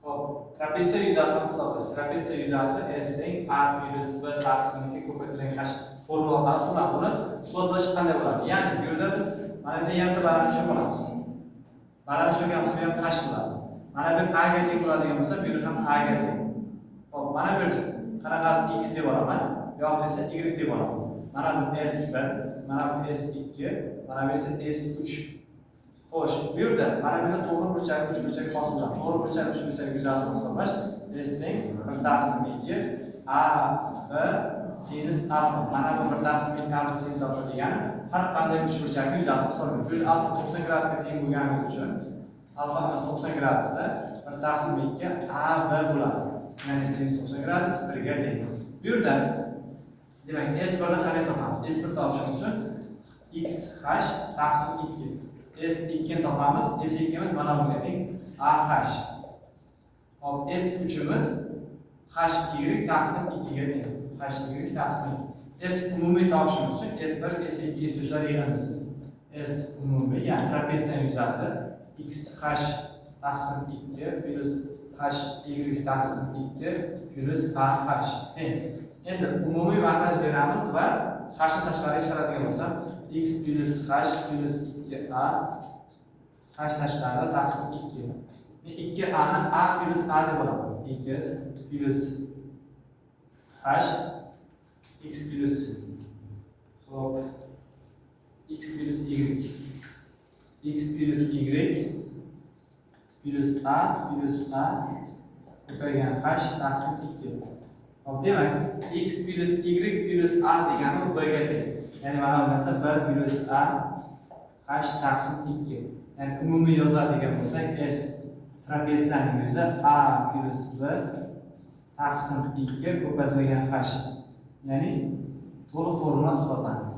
Xo'p, trapetsiya yuzasini hisoblash. Trapetsiya yuzasi S teng A minus B taqsim 2 ko'paytirilgan h formula orqali hisoblanadi. Buni isbotlash qanday bo'ladi? Ya'ni bu yerda biz mana bu yerda yarimta barani tushirib olamiz. Barani tushirgan bo'lsa, bu ham h bo'ladi. Mana bu A ga teng bo'ladigan bo'lsa, bu yer ham A ga teng. Xo'p, mana bu yer qanaqa x deb olaman, bu yoqda esa y deb olaman. Mana bu S1, mana bu S2, mana bu esa S3. Xo'sh, bu yerda mana bu yerda to'g'ri burchak, uchburchak hosil bo'ladi. To'g'ri burchak, uchburchak yuzasini hisoblash S teng 1 taqsim 2 A B sinus alfa. Mana bu 1 taqsim 2 A B sinus alfa degani har qanday uchburchakni yuzasini hisoblaymiz. Bu yerda alfa 90 gradusga teng bo'lgani uchun alfamiz 90 gradusda 1 taqsim 2 A B bo'ladi. Ya'ni sinus 90 gradus 1 ga teng. Bu yerda demak S1 ni qanday topamiz? S1 topishimiz uchun x h taqsim 2. S2 ni topamiz. S2 imiz mana bunga teng AH. Hop, S3 imiz HY taqsim 2 ga teng. HY taqsim 2. S umumiy topishimiz uchun S1, S2, S3 lar yig'indisi. S umumiy, ya'ni trapetsiyaning yuzasi XH taqsim 2 plus HY taqsim 2 plus AH teng. Endi umumiy mahraj beramiz va h ni tashqariga chiqaradigan bo'lsam, x plus h plus 2a h tashqarida taqsim 2. Men 2a ni a plus a deb olaman. X plus h x plus, xo'p, x plus y, x plus y plus a plus a ko'paygan h taqsim 2. Hop, demak, x plus y plus a degani u b ga teng. Ya'ni mana bu narsa b plus a h taqsim 2. Ya'ni umumiy yozadigan bo'lsak, S trapetsiyaning yuzi a plus b taqsim 2 ko'paytirilgan h. Ya'ni to'liq formula isbotlandi.